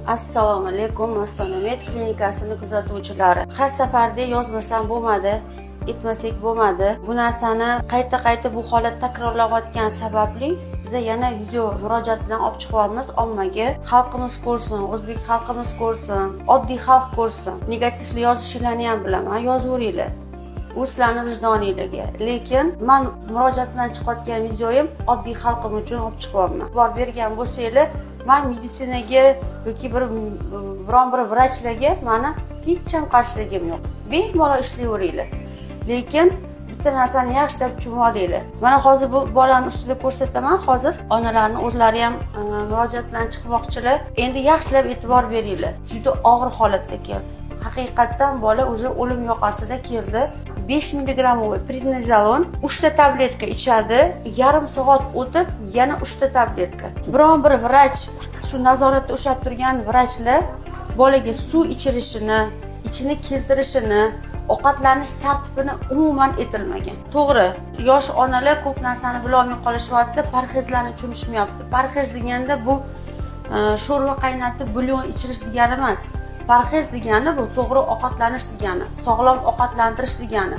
Assalomu alaykum, Ostonamed klinikasini kuzatuvchilari. Har safardek yozmasam bo'lmadi, aytmasak bo'lmadi. Bu narsani qayta qayta bu holat takrorlanayotgani sababli biza yana video murojaat bilan olib chiqyapmiz ommaga. Xalqimiz ko'rsin, o'zbek xalqimiz ko'rsin, oddiy xalq ko'rsin. Negativli yozishinglarni ham bilaman, yozaveringlar, u sizlarni vijdoniylarga. Lekin man murojaat bilan chiqayotgan videoyim oddiy xalqim uchun olib chiqyapman. E'tibor bergan bo'lsanglar, man meditsinaga yoki biron bir vrachlarga mani hech ham qarshiligim yo'q, bemalol ishlayveringlar. Lekin bitta narsani yaxshilab tushunib olinglar. Mana hozir bu bolani ustida ko'rsataman. Hozir onalarni o'zlari ham murojaat bilan chiqmoqchilar. Endi yaxshilab e'tibor beringlar. Juda og'ir holatda keldi, haqiqatdan bola уже o'lim yoqasida keldi. 5 milligrammovый prednizolon, uchta tabletka ichadi, yarim soat o'tib yana uchta tabletka. Biron bir vrach, shu nazoratda ushlab turgan vrachlar bolaga suv ichirishini, ichini keltirishini, ovqatlanish tartibini umuman aytilmagan. To'g'ri, yosh onalar ko'p narsani bilolmay qolishyapti, parhezlarni tushunishmayapti. Parhez deganda bu sho'rva qaynatib, bulyon ichirish degani emas. Parhez degani bu to'g'ri ovqatlanish degani, sog'lom ovqatlantirish degani.